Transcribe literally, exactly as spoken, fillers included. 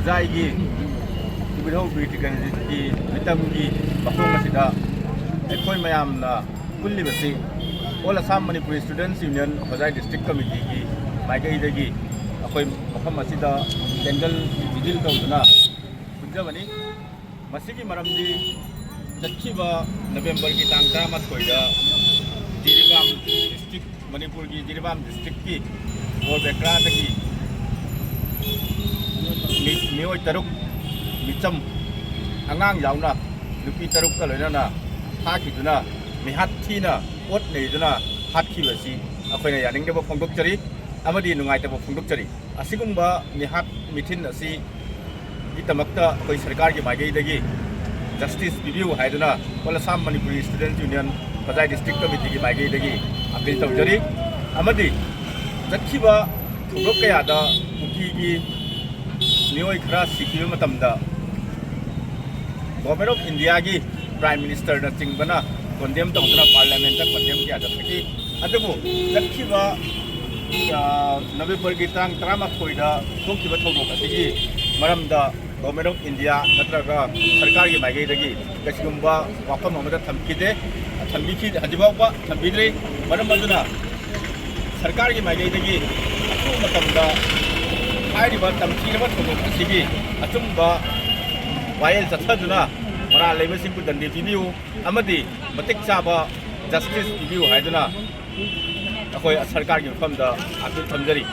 ꯍꯣꯖꯥꯏꯒꯤ ꯏꯕꯨꯙꯧ ꯕꯤꯔ ꯇꯤꯀꯦꯟꯗ꯭ꯔꯖꯤꯠꯀꯤ ꯃꯤꯇꯝꯒꯤ ꯃꯐꯝ ꯑꯁꯤꯗ ꯑꯩꯈꯣꯏ ꯃꯌꯥꯝꯅ ꯄꯨꯜꯂꯤꯕꯁꯤ All Assam Manipuri Students Union ꯍꯣꯖꯥꯏ District Committeeꯒꯤ ꯃꯥꯏꯀꯩꯗꯒꯤ ꯑꯩꯈꯣꯏ ꯃꯐꯝ ꯑꯁꯤꯗ candle vigil ꯇꯧꯗꯨꯅ ꯄꯨꯟꯖꯕꯅꯤ꯫ ꯃꯁꯤꯒꯤ ꯃꯔꯝꯗꯤ ꯆꯠꯈꯤꯕ Novemberꯒꯤ ꯇꯥꯡ ꯇꯔꯥꯃꯥꯊꯣꯏꯗ ꯖꯤꯔꯤꯕꯥꯝ District, ꯃꯅꯤꯄꯨꯔꯒꯤ ꯖꯤꯔꯤꯕꯥꯝ Districtꯀꯤ ꯕꯣꯔꯕꯦꯀ꯭ꯔꯥꯗꯒꯤ ꯃꯤ-, ꯃꯤꯑꯣꯏ ꯇꯔꯨꯛ ꯃꯤꯆꯝ, ꯑꯉꯥꯡ ꯌꯥꯎꯅ ꯅꯨꯄꯤ ꯇꯔꯨꯛꯀ ꯂꯣꯏꯅꯅ ꯐꯥꯈꯤꯗꯨꯅ ꯃꯤꯍꯥꯠ ꯊꯤꯅ ꯑꯣꯠ ꯅꯩꯗꯨꯅ ꯍꯥꯠꯈꯤꯕꯁꯤ ꯑꯩꯈꯣꯏꯅ ꯌꯥꯅꯤꯡꯗꯕ ꯐꯣꯡꯗꯣꯛꯆꯔꯤ ꯑꯃꯗꯤ ꯅꯨꯡꯉꯥꯏꯇꯕ ꯐꯣꯡꯗꯣꯛꯆꯔꯤ꯫ ꯑꯁꯤꯒꯨꯝꯕ ꯃꯤꯍꯥꯠ ꯃꯤꯊꯤꯟ ꯑꯁꯤꯒꯤꯗꯃꯛꯇ ꯑꯩꯈꯣꯏ ꯁꯔꯀꯥꯔꯒꯤ ꯃꯥꯏꯀꯩꯗꯒꯤ justice ꯄꯤꯕꯤꯌꯨ ꯍꯥꯏꯗꯨꯅ All Assam Manipuri Students Union ꯍꯣꯖꯥꯏ District Committeeꯒꯤ ꯃꯥꯏꯀꯩꯗꯒꯤ appeal ꯇꯧꯖꯔꯤ꯫ ꯑꯃꯗꯤ ꯆꯠꯈꯤꯕ ꯊꯧꯗꯣꯛ ꯀꯌꯥꯗ ꯀꯨꯀꯤꯒꯤ ꯃꯤꯑꯣꯏ ꯈꯔ ꯁꯤꯈꯤꯕ ꯃꯇꯝꯗ Government of Indiaꯒꯤ Prime Ministerꯅ ꯆꯤꯡꯕꯅ condemn ꯇꯧꯗꯨꯅ Parliamentꯇ condemn ꯀꯌꯥ ꯆꯠꯊꯈꯤ꯫ ꯑꯗꯨꯕꯨ ꯆꯠꯈꯤꯕ, ꯑ, Novemberꯒꯤ ꯇꯥꯡ ꯇꯔꯥꯃꯥꯊꯣꯏꯗ ꯊꯣꯛꯈꯤꯕ ꯊꯧꯗꯣꯛ ꯑꯁꯤꯒꯤ ꯃꯔꯝꯗ Government of India ꯅꯠꯇ꯭ꯔꯒ ꯁꯔꯀꯥꯔꯒꯤ ꯃꯥꯏꯀꯩꯗꯒꯤ ꯀꯩꯁꯤꯒꯨꯝꯕ ꯋꯥꯐꯝ ꯑꯃꯗ ꯊꯝꯈꯤꯗꯦ, ꯊꯝꯕꯤꯈꯤ-, ꯍꯧꯖꯤꯛ ꯐꯥꯎꯕ ꯊꯝꯕꯤꯗ꯭ꯔꯤ꯫ ꯃꯔꯝ ꯑꯗꯨꯅ ꯁꯔꯀꯥꯔꯒꯤ ꯃꯥꯏꯀꯩꯗꯒꯤ ꯑꯊꯨꯕ ꯃꯇꯝꯗ ꯍꯥꯏꯔꯤꯕ ꯇꯝꯊꯤꯔꯕ ꯊꯧꯗꯣꯛ ꯑꯁꯤꯒꯤ ꯑꯆꯨꯝꯕ ꯋꯥꯌꯦꯜ ꯆꯠꯊꯗꯨꯅ ꯃꯔꯥꯜ ꯂꯩꯕꯁꯤꯡꯕꯨ ꯗꯟꯗꯤ ꯄꯤꯕꯤꯌꯨ ꯑꯃꯗꯤ ꯃꯇꯤꯛ ꯆꯥꯕ justice ꯄꯤꯕꯤꯌꯨ ꯍꯥꯏꯗꯨꯅ ꯑꯩꯈꯣꯏ ꯁꯔꯀꯥꯔꯒꯤ ꯃꯐꯝꯗ appeal ꯊꯝꯖꯔꯤ꯫